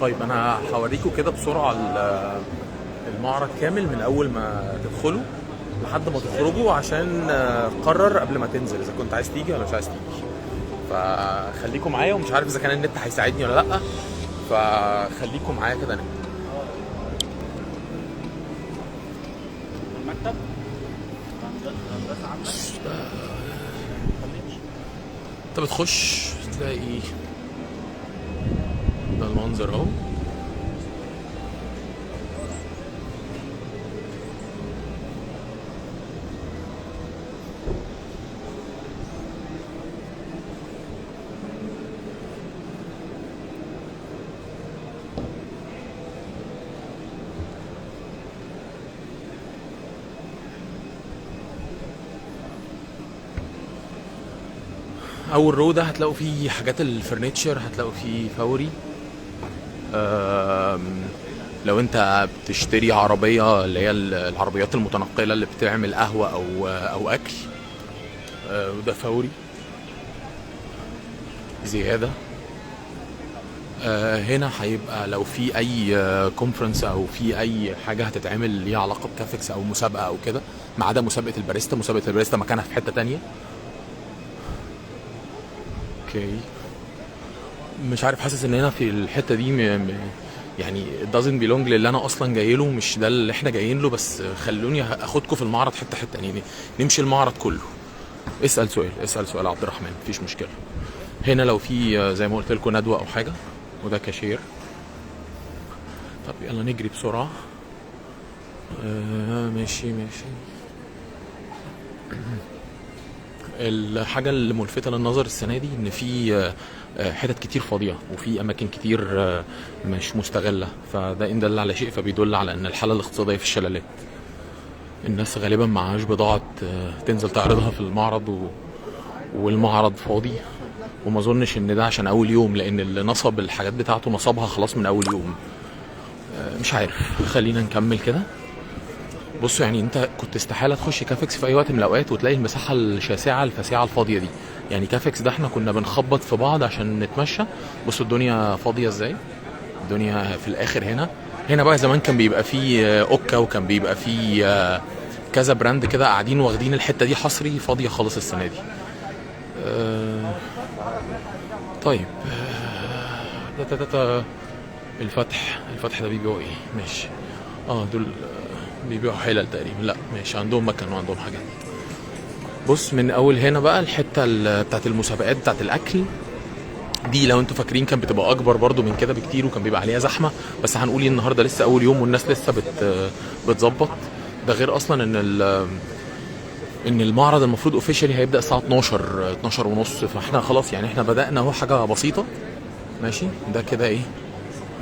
طيب انا هوريكم كده بسرعة المعرض كامل من اول ما تدخلوا لحد ما تخرجوا، عشان قرر قبل ما تنزل اذا كنت عايز تيجي ولا مش عايز تيجي. فخليكم معايا، ومش عارف اذا كان النت هيساعدني ولا لا، فخليكم معايا كده. نبدا المكتب هندسة عندك. انت بتخش تلاقي ده المنظر اهو. اول row ده هتلاقوا فيه حاجات ال furniture، هتلاقوا فيه فوري. لو انت بتشتري عربية اللي هي العربيات المتنقلة اللي بتعمل قهوة او اكل، وده فوري زيادة. هنا هيبقى لو في اي conference او في اي حاجة هتتعمل ليها علاقة بكافكس او مسابقة او كده، ما عدا مسابقة الباريستا. مسابقة الباريستا مكانها في حتة تانية. okay، مش عارف، حاسس ان هنا في الحتة دي يعني it doesn't belong للي انا اصلا جاي له، مش ده اللي احنا جايين له. بس خلوني اخدكم في المعرض حتة حتة، يعني نمشي المعرض كله. اسال سؤال، اسال سؤال عبد الرحمن، مفيش مشكلة. هنا لو في زي ما قلت لكم ندوه او حاجة، وده كاشير. طب يلا نجري بسرعة. ماشي ماشي. الحاجة اللي ملفتة للنظر السنة دي إن في حتت كتير فاضية، وفي أماكن كتير مش مستغلة، فده إن دل على شيء فبيدل على إن الحالة الاقتصادية في الشلالات. الناس غالبا معهاش بضاعة تنزل تعرضها في المعرض، والمعرض فاضي. وما اظنش ان ده عشان اول يوم، لان اللي نصب الحاجات بتاعته نصبها خلاص من اول يوم. مش عارف، خلينا نكمل كده. بصوا، يعني انت كنت استحالة تخش كافكس في اي وقت من الاوقات وتلاقي المساحة الشاسعه الفسيعه الفاضيه دي. يعني كافكس ده احنا كنا بنخبط في بعض عشان نتمشى. بصوا الدنيا فاضية ازاي، الدنيا في الاخر. هنا بقى زمان كان بيبقى فيه اوكا، وكان بيبقى فيه كذا brand كده قاعدين واخدين الحتة دي حصري، فاضية خالص السنة دي. طيب، ده الفتح ده بيبيعوا ايه؟ ماشي، دول بيبيعوا حلل تقريبا. لا ماشي، عندهم مكان وعندهم حاجات. بص من اول هنا بقى الحتة بتاعت المسابقات بتاعت الاكل دي، لو انتوا فاكرين كان بتبقى اكبر برضو من كده بكتير، وكان بيبقى عليها زحمة. بس هنقول النهارده لسه اول يوم والناس لسه بتظبط. ده غير اصلا ان المعرض المفروض officially هيبدا الساعة 12 ونص، فاحنا خلاص يعني احنا بدانا اهو حاجة بسيطة. ماشي، ده كده ايه؟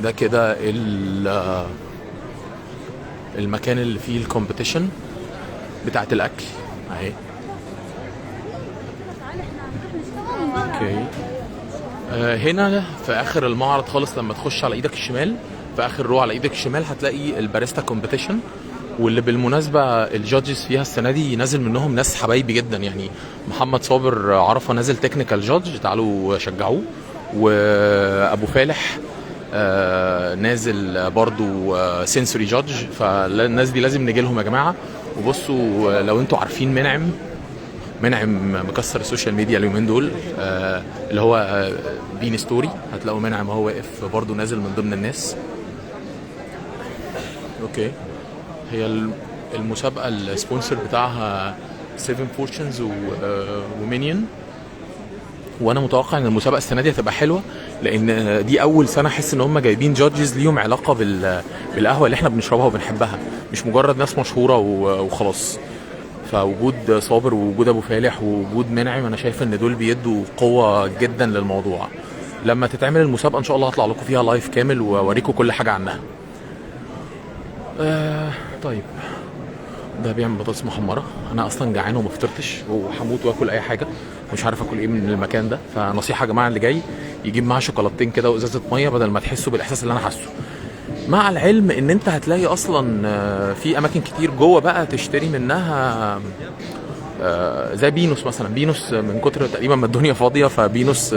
ده كده المكان اللي فيه ال competition بتاعت الاكل اهي. okay، هنا في اخر المعرض خالص، لما تخش على ايدك الشمال في اخر row على ايدك الشمال هتلاقي ال barista competition، واللي بالمناسبة ال judges فيها السنة دي نازل منهم ناس حبايبي جدا. يعني محمد صابر عرفه نازل technical judge، تعالوا شجعوه. وابو فالح نازل برضو sensory judge، فالناس دي لازم نجي لهم يا جماعة. وبصوا لو انتوا عارفين منعم مكسر ال social media اليومين دول، اللي هو بين ستوري، هتلاقوا منعم هو واقف برضو نازل من ضمن الناس. okay، هي المسابقة ال sponsor بتاعها 7 Fortunes ومينيون، وانا متوقع ان المسابقة السنة دي هتبقى حلوة، لان دي اول سنة احس ان هم جايبين judges ليهم علاقة بالقهوة اللي احنا بنشربها وبنحبها، مش مجرد ناس مشهورة وخلاص. فوجود صابر ووجود ابو فالح ووجود منعم، انا شايف ان دول بيدوا قوة جدا للموضوع. لما تتعمل المسابقة ان شاء الله هطلع لكم فيها live كامل واوريكم كل حاجة عنها. طيب، ده بيعمل بطاطس محمرة. انا اصلا جعان وما فطرتش وهموت واكل اي حاجة، مش عارف اكل ايه من المكان ده. فنصيحه يا جماعة، اللي جاي يجيب معاه شوكولاتتين كده وازازه مية، بدل ما تحسوا بالاحساس اللي انا حاسه. مع العلم ان انت هتلاقي اصلا في اماكن كتير جوه بقى تشتري منها، زي بينوس مثلا. بينوس من كتر تقريبا ما الدنيا فاضية، فبينوس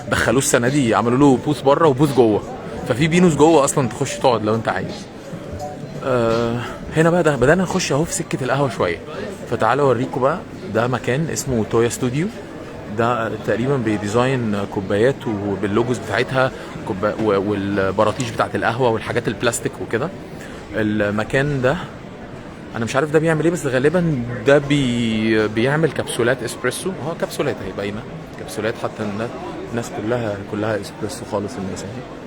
دخلوه السنة دي، عملوا له booth بره و booth جوه. ففي بينوس جوه اصلا تخش تقعد لو انت عايز. هنا بقى ده بدأنا نخش اهو في سكة القهوة شوية. فتعالوا اوريكم بقى، ده مكان اسمه تويا ستوديو. ده تقريبا بي design كوبايات وبال logos بتاعتها والبراطيش بتاعت القهوة والحاجات البلاستيك وكده. المكان ده انا مش عارف ده بيعمل ايه، بس غالبا ده بيعمل كبسولات اسبريسو. اه كبسولات اهي باينة، كبسولات. حتى الناس كلها اسبريسو خالص الناس اهي.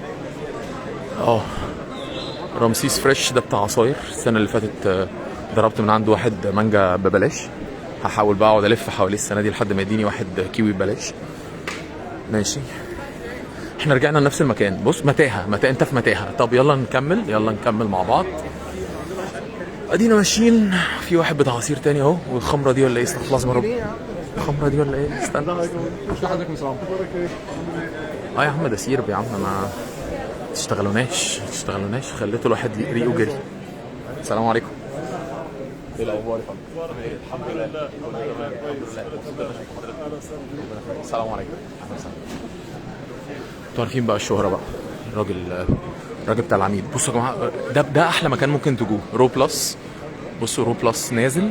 اه رمسيس فريش ده بتاع عصاير. السنة اللي فاتت ضربت من عنده واحد مانجا ببلاش. هحاول بقى اقعد الف حواليه السنة دي لحد ما يديني واحد كيوي ببلاش. ماشي، احنا رجعنا لنفس المكان. بص متاهه، متاهه، انت في متاهه. طب يلا نكمل، يلا نكمل مع بعض. ادينا ماشيين. في واحد بتاع عصير تاني اهو. والخمره دي ولا ايه؟ استغفر الله العظيم يا رب. الخمرة دي ولا ايه؟ استنى. مش حضرتك مسرع. اه يا عم ده سيرب يا عم، ما تشتغلوناش تشتغلوناش، خليتوا الواحد ريقه جري. السلام عليكم. ايه الاخبار يا فندم؟ الحمد لله كله تمام، الحمد لله. مبسوط ان انا اشوف حضرتك. السلام عليكم. اهلا وسهلا. انتوا عارفين بقى الشهرة بقى، الراجل بتاع العميد. بصوا يا جماعة، ده احلى مكان ممكن تجوه، رو بلس. بصوا رو بلس نازل،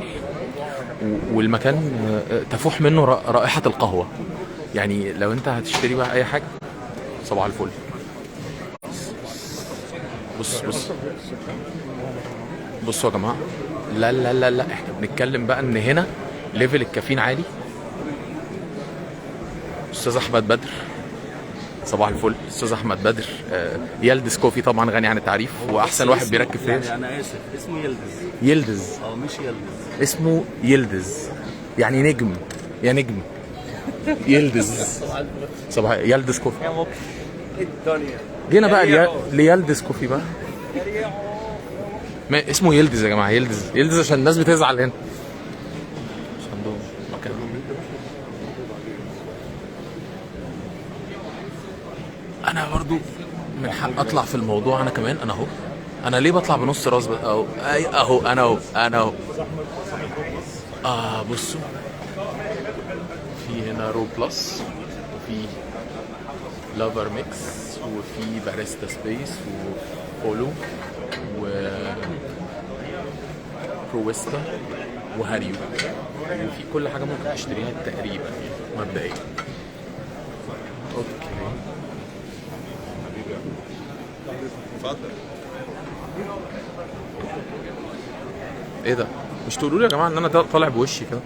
والمكان تفوح منه رائحة القهوة. يعني لو انت هتشتري بقى اي حاجة صباح الفل. بص بص بصوا يا جماعة، لا لا لا لا، احنا بنتكلم بقى ان هنا level الكافيين عالي. استاذ احمد بدر صباح الفل. استاذ احمد بدر يلدز كوفي طبعا غني عن التعريف، واحسن واحد بيركب فيش. يعني انا اسف، اسمه يلدز. يلدز، اه مش يلدز، اسمه يلدز يعني نجم، يا نجم يلدز. صباح يلدز كوفي. الدنيا جينا بقى ليلدز كوفي بقى. ما اسمه يلدز يا جماعة، يلدز يلدز عشان الناس بتزعل هنا. مش عندهم مكان. انا برضو من حق اطلع في الموضوع انا كمان. انا اهو، انا ليه بطلع بنص راس بقى؟ اهو اهو انا اهو انا اهو. بصوا في هنا رو بلس، وفي لافر ميكس، وفي باريستا سبيس، وفولو، و برويستا، وهاريو، وفي كل حاجة ممكن تشتريها تقريبا مبدئيا. okay اتفضل. ايه ده؟ مش تقولوا لي يا جماعة ان انا طالع بوشي كده؟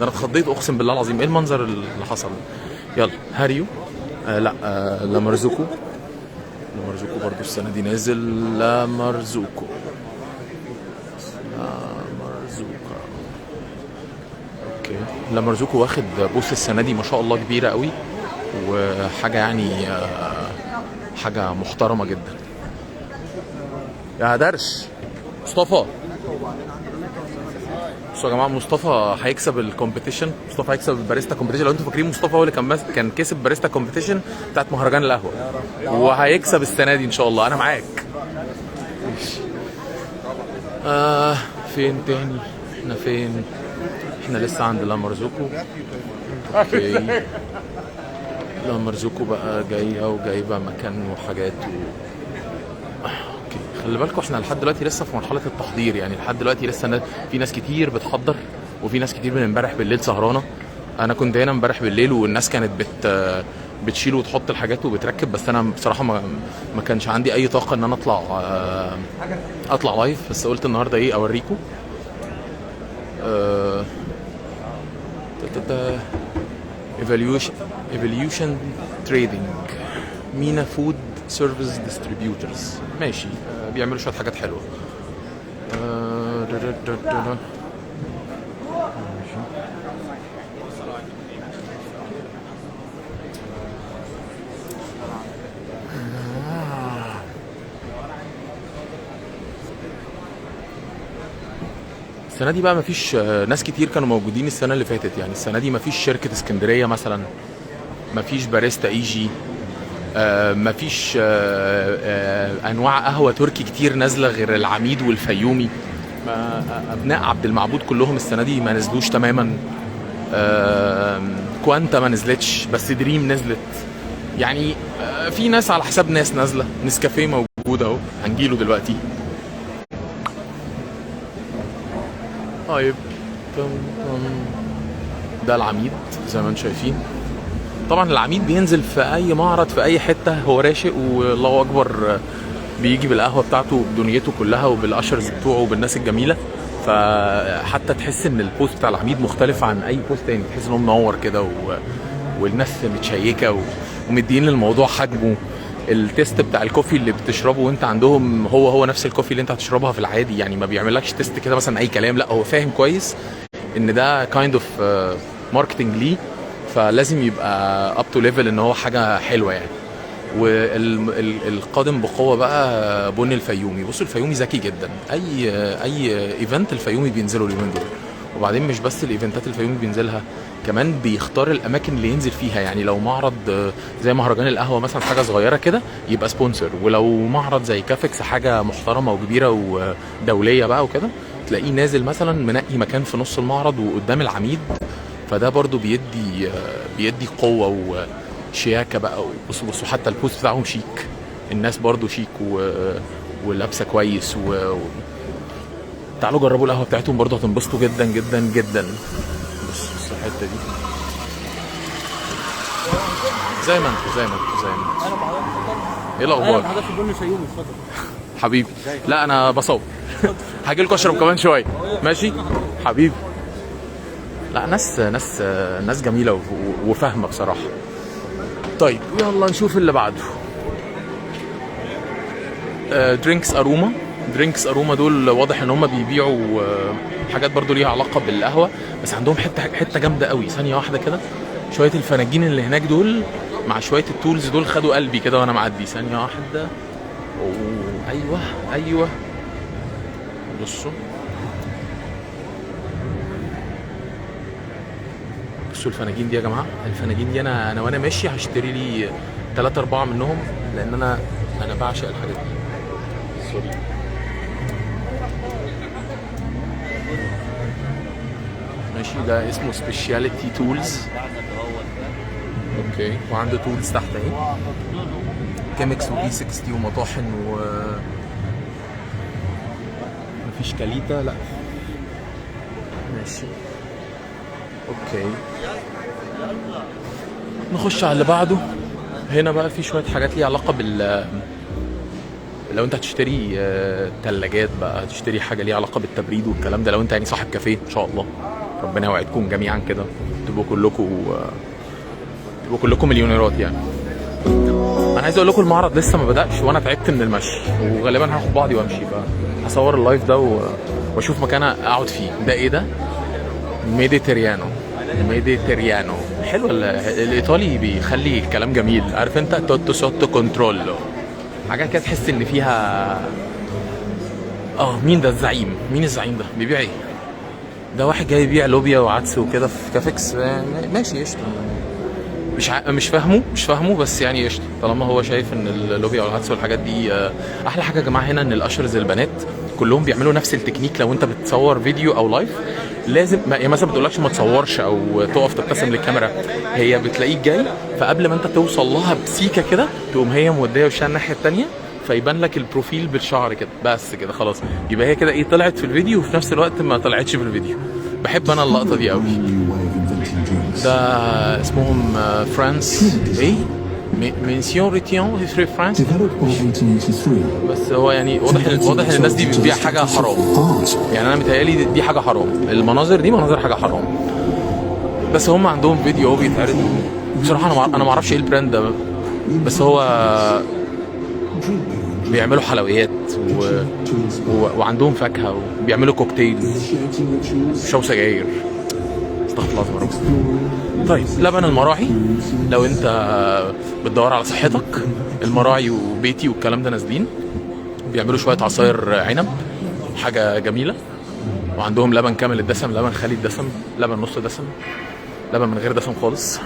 ده انا اتخضيت اقسم بالله العظيم. ايه المنظر اللي حصل؟ يلا هاريو، لا لامرزوكو. لامرزوكو برضو السنة دي نازل. لامرزوكو، لامرزوكو okay. لامرزوكو واخد booth السنة دي ما شاء الله كبيرة قوي، وحاجه يعني حاجة محترمه جدا. يا درش مصطفى. بصوا يا جماعة، مصطفى هيكسب ال competition. مصطفى هيكسب الباريستا competition. لو انتوا فاكرين مصطفى هو اللي كان كسب باريستا competition بتاعت مهرجان القهوة، وهيكسب السنة دي ان شاء الله. انا معاك. فين تاني؟ احنا فين؟ احنا لسه عند لامرزوكو. okay لامرزوكو بقى جاية وجايبه مكان وحاجات okay. خلي بالكم احنا لحد دلوقتي لسه في مرحلة التحضير، يعني لحد دلوقتي لسه في ناس كتير بتحضر، وفي ناس كتير من امبارح بالليل سهرانة. انا كنت هنا امبارح بالليل والناس كانت بتشيل وتحط الحاجات وبتركب، بس انا بصراحة ما كانش عندي اي طاقة ان انا اطلع live، بس قلت النهارده ايه اوريكم. Evolution Trading، مينا Food Service Distributors. ماشي، بيعملوا شوية حاجات حلوة. ماشي. السنة دي بقى مفيش ناس كتير كانوا موجودين السنة اللي فاتت، يعني السنة دي مفيش شركة اسكندرية مثلا، مفيش باريستا ايجي، مفيش انواع قهوة تركي كتير نازله غير العميد والفيومي. ابناء عبد المعبود كلهم السنة دي ما نزلوش تماما. كوانتا ما نزلتش، بس دريم نزلت. يعني في ناس على حساب ناس نازله. نسكافيه موجود اهو، هنجيله دلوقتي. طيب تم تم. ده العميد زي ما انتم شايفين. طبعا العميد بينزل في اي معرض في اي حتة، هو راشق والله اكبر، بيجي بالقهوة بتاعته وبدنيته كلها وبال ushers بتوعه وبالناس الجميله. فحتى تحس ان ال booth بتاع العميد مختلف عن اي booth تاني، تحس ان هو منور كده والناس متشيكه ومدين للموضوع حجمه. ال taste بتاع ال coffee اللي بتشربه وانت عندهم هو هو نفس ال coffee اللي انت هتشربها في العادي، يعني ما بيعملكش taste كده مثلا اي كلام، لا هو فاهم كويس ان ده kind of marketing ليه، فلازم يبقى up to level ان هو حاجة حلوة يعني. والقادم بقوة بقى بن الفيومي. بصوا الفيومي ذكي جدا، اي event الفيومي بينزلوا اليومين دول. وبعدين مش بس ال event ات الفيومي بينزلها، كمان بيختار الاماكن اللي ينزل فيها. يعني لو معرض زي مهرجان القهوة مثلا حاجة صغيرة كده يبقى sponsor، ولو معرض زي كافكس حاجة محترمه وكبيره ودوليه بقى وكده، تلاقيه نازل مثلا منقي مكان في نص المعرض وقدام العميد. فده برضو بيدي قوة وشياكه بقى. بصوا بصوا حتى ال booth بتاعهم شيك، الناس برضو شيك ولابسه كويس تعالوا جربوا القهوة بتاعتهم برضو، هتنبسطوا جدا جدا جدا. بص بص الحتة دي زي ما انتوا زي ما انتوا زي ما انتوا. ايه الاخبار؟ انا حضرتك البن الفيومي، اتفضل. حبيبي لا انا بصور، هاجي لكم اشرب كمان شوية. ماشي حبيبي. لا ناس ناس ناس جميلة وفاهمه بصراحة. طيب يلا نشوف اللي بعده. Drinks Aroma. Drinks Aroma دول واضح ان هم بيبيعوا حاجات برضو ليها علاقة بالقهوه، بس عندهم حتة حتة جامدة قوي. ثانية واحدة كده، شوية الفناجين اللي هناك دول مع شوية ال tools دول خدوا قلبي كده وانا معدي. ثانية واحدة. أوه. ايوه ايوه بصوا بصوا الفناجين دي يا جماعة. الفناجين دي انا وانا ماشي هشتري لي 3 4 منهم، لان انا بعشق الحاجات دي. sorry ماشي. ده اسمه Specialty Tools. okay، وعنده tools تحت اهي، Chemex و V60 ومطاحن و مفيش كاليتا. لا ماشي okay. نخش على اللي بعده. هنا بقى في شوية حاجات ليها علاقة بال، لو انت هتشتري ثلاجات بقى، هتشتري حاجة ليها علاقة بالتبريد والكلام ده، لو انت يعني صاحب كافيه ان شاء الله ربنا يوعدكم جميعا كده تبقوا كلكم مليونيرات يعني. انا عايز اقول لكم المعرض لسه ما بدأش وانا تعبت من المشي، وغالبا هاخد بعضي وامشي، فهصور ال live ده واشوف مكان اقعد فيه. ده ايه ده؟ ميديتريانو. ميديتريانو حلو. الايطالي بيخلي الكلام جميل، عارف انت، tutto sotto controllo، حاجة كده تحس ان فيها. مين ده الزعيم؟ مين الزعيم ده؟ بيبيع ايه؟ ده واحد جاي يبيع لوبيا وعدس وكده في كافكس. ماشي قشطه، مش فاهمه مش فاهمه، بس يعني قشطه طالما هو شايف ان اللوبيا والعدس والحاجات دي. احلى حاجة يا جماعة هنا ان ال ushers البنات كلهم بيعملوا نفس التكنيك. لو انت بتصور فيديو او live لازم يعني مثلا ما بتقولكش ما تصورش او تقف تبتسم للكاميرا، هي بتلاقيك جاي، فقبل ما انت توصل لها بسيكه كده تقوم هي موديه وشها الناحية الثانية، فيبان لك ال profile بالشعر كده، بس كده خلاص، يبقى هي كده ايه، طلعت في الفيديو وفي نفس الوقت ما طلعتش في الفيديو. بحب انا اللقطة دي قوي. ده اسمهم فرانس ايه، مينسيون ريتيون في فرانس، بس هو يعني واضح ان الناس دي بتبيع حاجة حرام، يعني انا متهيألي دي حاجة حرام، المناظر دي مناظر حاجة حرام، بس هم عندهم فيديو هو بيتعرض. بصراحة انا ما اعرفش ايه ال brand ده، بس هو بيعملوا حلويات وعندهم فاكهة وبيعملوا كوكتيل، بيشربوا سجاير، استغفر الله العظيم. طيب لبن المراعي، لو انت بتدور على صحتك، المراعي وبيتي والكلام ده نازلين، بيعملوا شوية عصاير عنب، حاجة جميلة، وعندهم لبن كامل الدسم، لبن خالي الدسم، لبن نص دسم، لبن من غير دسم خالص.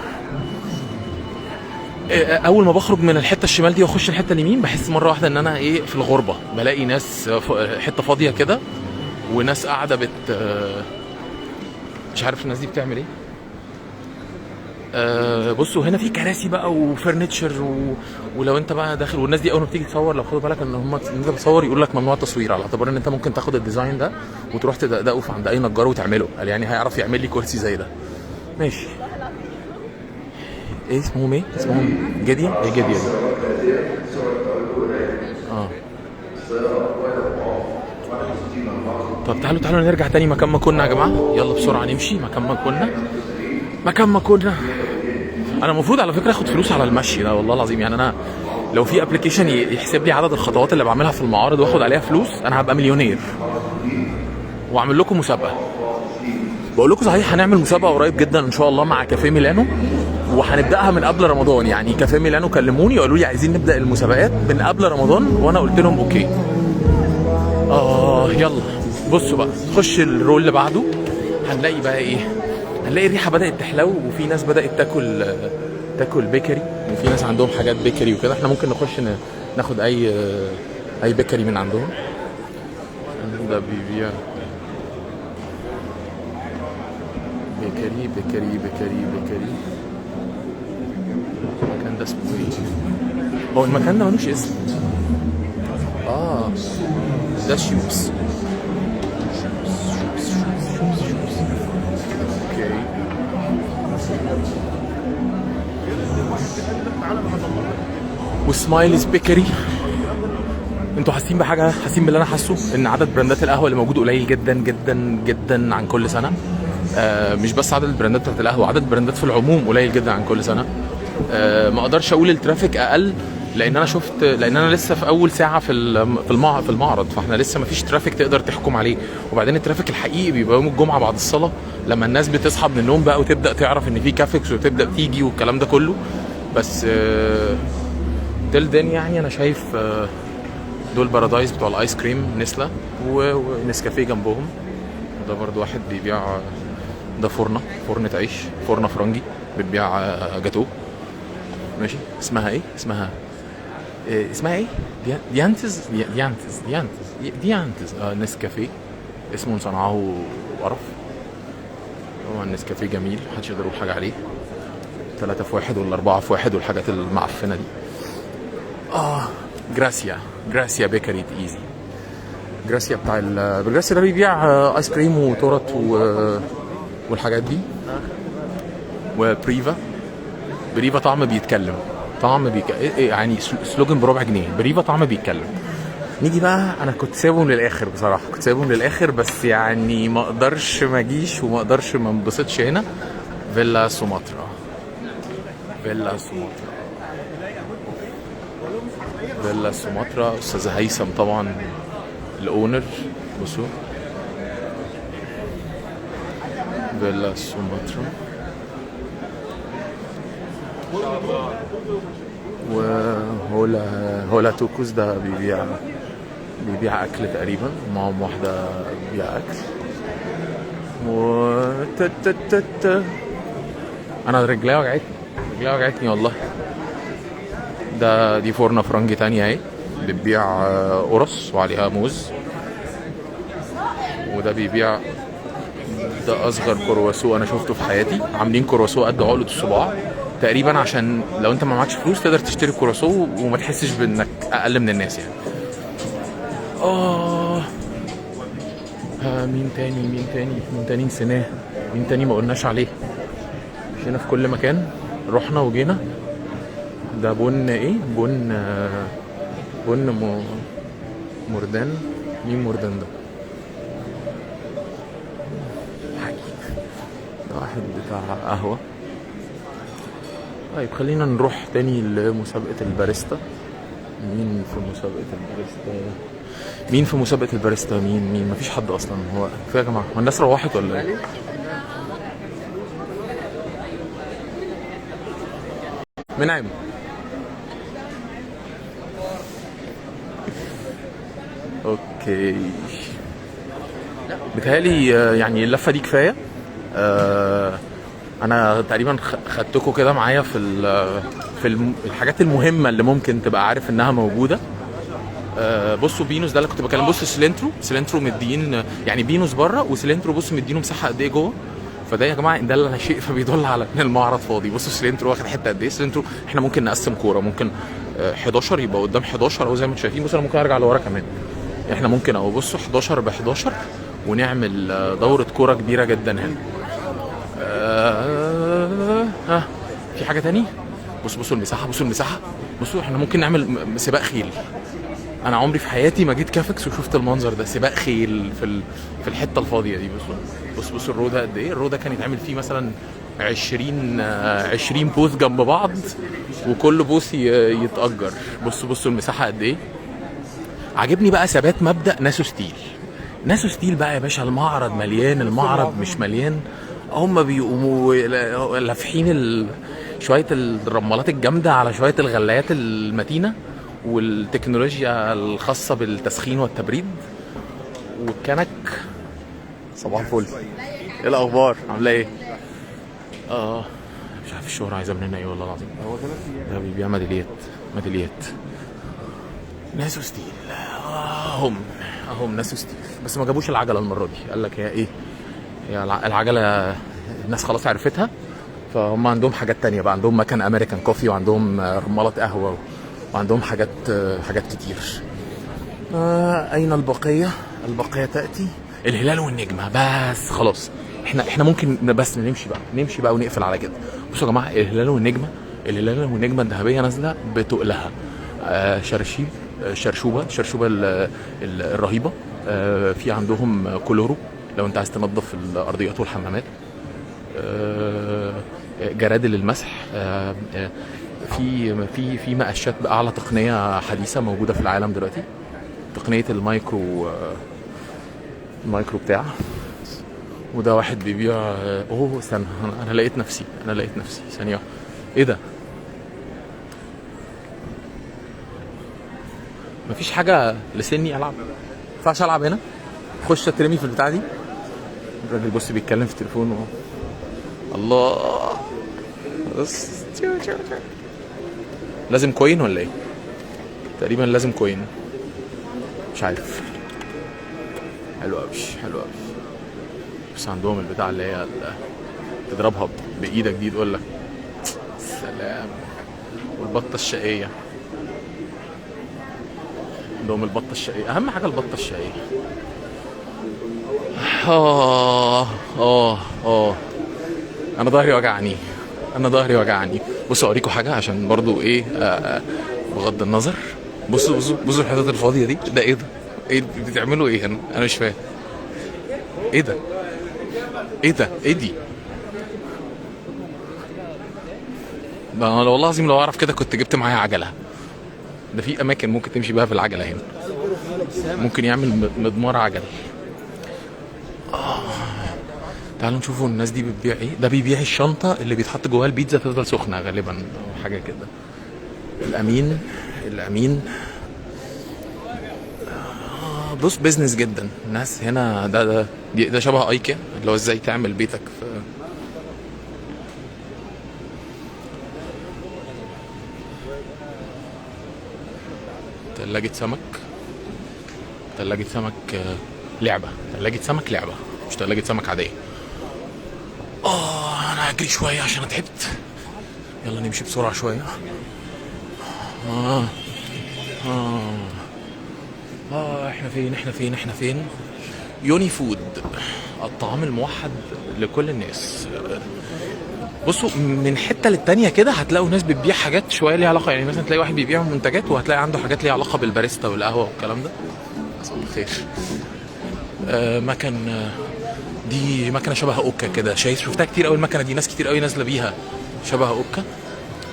اول ما بخرج من الحتة الشمال دي واخش الحتة اليمين بحس مرة واحدة ان انا ايه في الغربة، بلاقي ناس حتة فاضية كده وناس قاعدة بت، مش عارف الناس دي بتعمل ايه. بصوا هنا في كراسي بقى و furniture ولو انت بقى داخل، والناس دي اول ما بتيجي تصور لو خدوا بالك ان هم انت بتصور يقول لك ممنوع التصوير، على اعتبار ان انت ممكن تاخد ال design ده وتروح تدقدقه في عند اي نجار وتعمله، قال يعني هيعرف يعمل لي كرسي زي ده. ماشي. ايه اسمهم؟ ايه اسمهم؟ جديا؟ ايه جديا دي؟ اه طب تعالوا تعالوا نرجع تاني مكان ما كنا يا جماعة، يلا بسرعة نمشي مكان ما كنا، مكان ما كنا. انا المفروض على فكرة اخد فلوس على المشي ده والله العظيم، يعني انا لو في application يحسب لي عدد الخطوات اللي بعملها في المعارض واخد عليها فلوس انا هبقى مليونير. واعمل لكم مسابقة. بقول لكم صحيح هنعمل مسابقة قريب جدا ان شاء الله مع كافيه ميلانو، وهنبداها من قبل رمضان. يعني كافيه ميلانو كلموني وقالوا لي عايزين نبدا المسابقات من قبل رمضان، وانا قلت لهم okay. يلا بصوا بقى، خش ال row اللي بعده هنلاقي بقى ايه؟ هنلاقي الريحة بدات تحلو، وفي ناس بدات تاكل bakery، وفي ناس عندهم حاجات bakery وكده. احنا ممكن نخش ناخد اي bakery من عندهم. ده بيبيع bakery bakery bakery bakery. المكان ده اسمه ايه؟ هو المكان ده ملوش اسم. ده شيوبس شوبس شوبس شوبس شوبس. okay. وسمايلز bakery. انتوا حاسين بحاجة؟ حاسين باللي انا حاسه؟ ان عدد براندات القهوة اللي موجود قليل جدا جدا جدا عن كل سنة. مش بس عدد البراندات بتاعت القهوة، عدد البراندات في العموم قليل جدا عن كل سنة. ما اقدرش اقول ال traffic اقل، لان انا شفت، لان انا لسه في اول ساعة في المعرض، فاحنا لسه ما فيش traffic تقدر تحكم عليه. وبعدين ال traffic الحقيقي بيبقى يوم الجمعة بعد الصلاة، لما الناس بتصحى من النوم بقى وتبدا تعرف ان في كافكس وتبدا تيجي والكلام ده كله. بس till then يعني انا شايف دول بارادايس بتوع الايس كريم نسله ونسكافيه جنبهم. وده برضو واحد بيبيع، ده فرنة عيش، فرنة فرنجي بتبيع جاتو. ماشي. اسمها ايه؟ اسمها إيه؟ اسمها ايه؟ ديانتز ديانتز ديانتز ديانتز. نسكافيه اسمه صنعه قرف. طبعا النسكافيه جميل، محدش يقدر يقول حاجة عليه. 3 في 1 ولا 4 في 1 والحاجات المعفنه دي. جراسيا، جراسيا bakery ايزي. جراسيا بتاع جراسيا ده بيبيع ايس كريم وتورت والحاجات دي. وبريفا، بريفا طعم بيتكلم، طعم يعني slogan بربع جنيه، بريفا طعم بيتكلم. نيجي بقى، انا كنت سايبهم للاخر بصراحة، كنت سايبهم للاخر، بس يعني ما اقدرش ما اجيش وما اقدرش ما انبسطش هنا. فيلا سومطرة، فيلا سومطرة، فيلا سومطرة. استاذ هيثم طبعا ال owner. بصوا فيلا سومطرة. وهولا هولا توكوز ده بيبيع اكل تقريبا، معهم واحدة بيبيع اكل. و انا رجليا وجعتني، رجليا وجعتني والله. ده دي فرنة فرنجي تانية اهي، بتبيع قرص وعليها موز. وده بيبيع، ده اصغر كرواسو انا شفته في حياتي، عاملين كرواسو قد عقلة الصباع تقريبا، عشان لو انت ما معكش فلوس تقدر تشتري كرواسو وما تحسش بانك اقل من الناس يعني. مين تاني؟ مين تاني؟ مين تاني نسيناه؟ مين تاني ما قلناش عليه؟ مشينا في كل مكان، رحنا وجينا. ده بن ايه؟ بن مردان. مين مردان ده؟ حكي ده واحد بتاع قهوة. طيب خلينا نروح تاني لمسابقة الباريستا. مين في مسابقة الباريستا؟ مين في مسابقة الباريستا؟ مين؟ مفيش حد أصلا. هو كفاية يا جماعة، هو الناس روحت ولا إيه؟ منعم. okay، بيتهيألي يعني اللفة دي كفاية. انا تقريبا خدتكم كده معايا في الحاجات المهمة اللي ممكن تبقى عارف انها موجودة. بصوا بينوس ده اللي كنت بكلم. بصوا سلنترو، سلنترو مدين يعني بينوس بره، وسلنترو بصوا مدينة مساحة قد ايه جوه. فده يا جماعة ان دل على شيء فبيدل على ان المعرض فاضي. بصوا سيلنترو واخد حتة قد ايه. سيلنترو احنا ممكن نقسم كورة، ممكن 11 يبقى قدام 11 او زي ما انتم شايفين. بصوا انا ممكن ارجع لورا كمان، احنا ممكن اهو بصوا 11 ب 11 ونعمل دوره كورة كبيرة جدا هنا. ها في حاجة تاني؟ بصوا المساحة، بصوا المساحة، بصوا احنا ممكن نعمل سباق خيل. انا عمري في حياتي ما جيت كافكس وشفت المنظر ده، سباق خيل في الحتة الفاضيه دي. بصوا بصوا ال row ده قد ايه. ال row ده كان يتعمل فيه مثلا 20 booth جنب بعض، وكل booth يتأجر. بصوا المساحة قد ايه. عاجبني بقى ثبات مبدأ ناسو ستيل. ناسو ستيل بقى يا باشا، المعرض مليان، المعرض مش مليان، هم بيقوموا لافحين شوية الرمالات الجامدة على شوية الغلايات المتينة والتكنولوجيا الخاصة بالتسخين والتبريد والكنك. صباح الفل، ايه الاخبار؟ عامله ايه؟ مش عارف الشهرة عايزه مننا ايه والله العظيم. ده بيبيع ميداليات، ميداليات ناسو ستيل. اهم ناسو ستيل، بس ما جابوش العجلة المرة دي. قال لك هي ايه، هي العجلة الناس خلاص عرفتها، فهم عندهم حاجات تانية بقى. عندهم مكان American coffee، وعندهم رمالات قهوة، وعندهم حاجات كتير. اين البقية؟ البقية تاتي الهلال والنجمه بس. خلاص احنا ممكن بس نمشي بقى، نمشي بقى ونقفل على كده. بصوا يا جماعة، الهلال والنجمه، الهلال والنجمه الذهبية نازله بتقلها. شرشيب، شرشوبه، شرشوبه الرهيبة. في عندهم كلورو لو انت عايز تنظف الارضيات والحمامات. جرادل للمسح. في في في مقشات باعلى تقنية حديثه موجودة في العالم دلوقتي، تقنية المايكرو، المايكرو بتاع. وده واحد بيبيع. اوه استنى، انا لقيت نفسي، انا لقيت نفسي ثانية. ايه ده؟ مفيش حاجة لسني العب؟ ما ينفعش العب هنا؟ خش اترمي في البتاعه دي. الراجل بص بيتكلم في التليفون الله. بص لازم coin ولا ايه؟ تقريبا لازم coin، مش عارف. حلو قوي، حلو قوي. بس عندهم البتاع اللي هي تضربها بايدك دي تقول لك سلام. والبطه الشقيه، عندهم البطة الشقيه، اهم حاجة البطة الشقيه. اه اه اه انا ظهري وجعني، انا ظهري وجعني. بصوا اوريكم حاجة عشان برضو ايه، بغض النظر. بصوا بصوا بصوا الحتت الفاضيه دي، ده ايه ده؟ ايه بتعملوا ايه هنا؟ انا مش فاهم ايه ده، ايه ده، ايه دي؟ ده انا والله العظيم لو اعرف كده كنت جبت معايا عجله. ده في اماكن ممكن تمشي بيها في العجلة هنا، ممكن يعمل مضمار عجل. تعالوا نشوفوا الناس دي بتبيع ايه. ده بيبيع الشنطة اللي بيتحط جواها البيتزا تفضل سخنة غالبا او حاجة كده. الامين، الامين. بص business جدا الناس هنا. ده ده شبه ايكيا، اللي هو ازاي تعمل بيتك في. تلاجة سمك، تلاجة سمك لعبة، تلاجة سمك لعبة، مش تلاجة سمك عادية. انا هجري شوية عشان انا تعبت. يلا نمشي بسرعة شوية. احنا فين، احنا فين، احنا فين؟ يوني فود، الطعام الموحد لكل الناس. بصوا من حتة للتانيه كده هتلاقوا ناس بتبيع حاجات شوية ليها علاقة، يعني مثلا تلاقي واحد بيبيع منتجات وهتلاقي عنده حاجات ليها علاقة بالباريستا والقهوة والكلام ده. مساء الخير. مكن، دي مكنه شبه اوكا كده، شايف؟ شفتها كتير قوي المكنه دي، ناس كتير قوي نازله بيها شبه اوكا.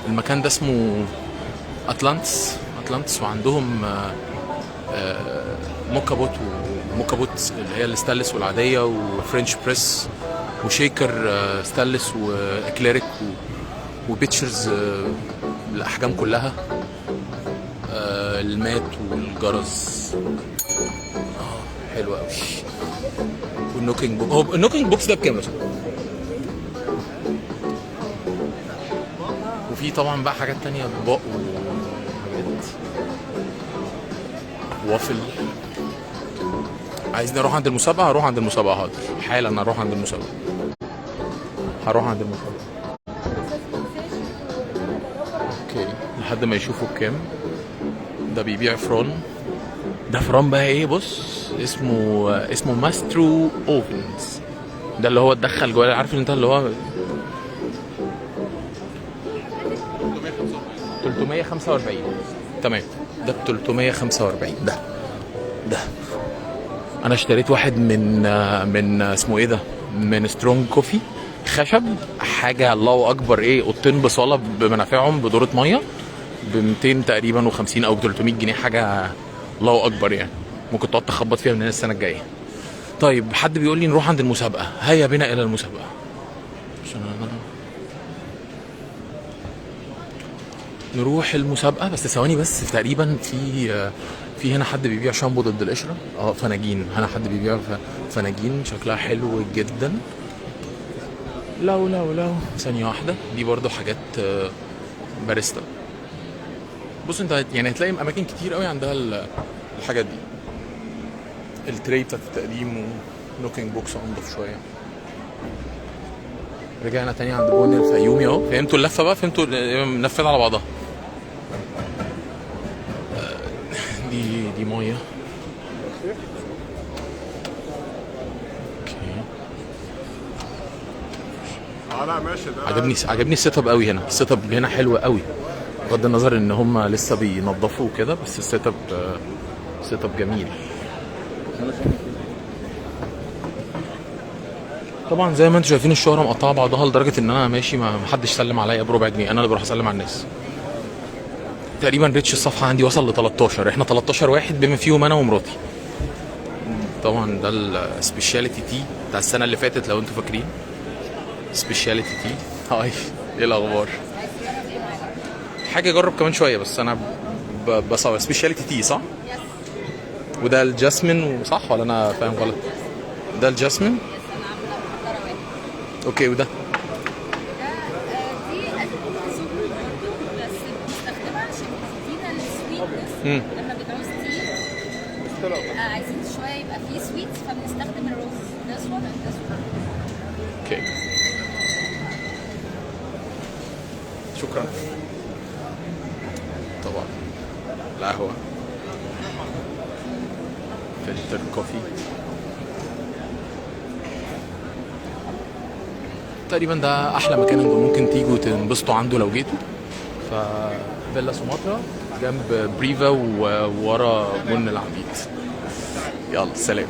المكان ده اسمه اتلانتس، اتلانتس، وعندهم moka pot، و moka pot اللي هي الستانلس والعاديه، و French press، و shaker stainless، واكليريك، و pitchers الاحجام كلها، ال mat والجرس. حلو قوي. وال knocking box، هو ال knocking box ده بكام مثلا؟ وفي طبعا بقى حاجات تانية، اطباق وحاجات، وافل. عايزني اروح عند المسابقة؟ اروح عند المسابقة، حاضر، حالا اروح عند المسابقة. هروح عند المسابقة. okay، لحد ما يشوفوا بكام. ده بيبيع فرن، ده فرن بقى ايه، بص اسمه Maestro Ovens. ده اللي هو اتدخل جوه، عارف انت اللي هو 345. تمام، ده ب 345. ده انا اشتريت واحد من اسمه ايه ده، من Strong Coffee، خشب حاجة الله اكبر، ايه، اوضتين بصاله بمنافعهم بدوره مية ب 200 تقريبا و50 او ب 300 جنيه، حاجة الله اكبر يعني، ممكن تقعد تخبط فيها من هنا السنة الجاية. طيب حد بيقول لي نروح عند المسابقة، هيا بنا الى المسابقة. عشان نروح المسابقة، بس ثواني بس. تقريبا في هنا حد بيبيع شامبو ضد القشرة، فناجين. هنا حد بيبيع فناجين شكلها حلو جدا. لو لو لو ثانية واحدة، دي برضو حاجات باريستا. بص انت يعني هتلاقي اماكن كتير قوي عندها الحاجات دي، ال tray بتاعت التقديم و knocking box انضف شوية. رجعنا تاني عند بن الفيومي اهو. فهمتوا اللفة بقى؟ فهمتوا لفت على بعضها. دي مية. okay، لا ماشي، ده عجبني ال setup قوي هنا. ال setup هنا حلو قوي، بغض النظر ان هم لسه بينظفوا وكده، بس ال setup جميل. طبعا زي ما انتم شايفين الشهرة مقطعه بعضها، لدرجة ان انا ماشي ما حدش سلم عليا بربع جنيه، انا اللي بروح اسلم على الناس. تقريبا reach الصفحة عندي وصل ل 13، احنا 13 واحد بما فيهم انا ومراتي. طبعا ده ال specialty tea بتاع السنة اللي فاتت لو انتم فاكرين، specialty tea. hi، ايه الاخبار؟ حاجة اجرب كمان شوية، بس انا بصور specialty tea صح؟ وده ال jasmine صح ولا انا فاهم غلط؟ ده ال jasmine. okay، وده دي زهور برضه، بس بنستخدمها عشان بتدينا ال sweetness لما بنعوز tea بنبقى عايزين شوية يبقى فيه sweet، فبنستخدم ال rose. this one and this one. okay، شكرا. طبعا القهوة filter coffee. تقريبا ده احلى مكان انتوا ممكن تيجوا تنبسطوا عنده لو جيتوا. فيلا سومطرة جنب بريفا وورا بن العبيد. يلا سلام.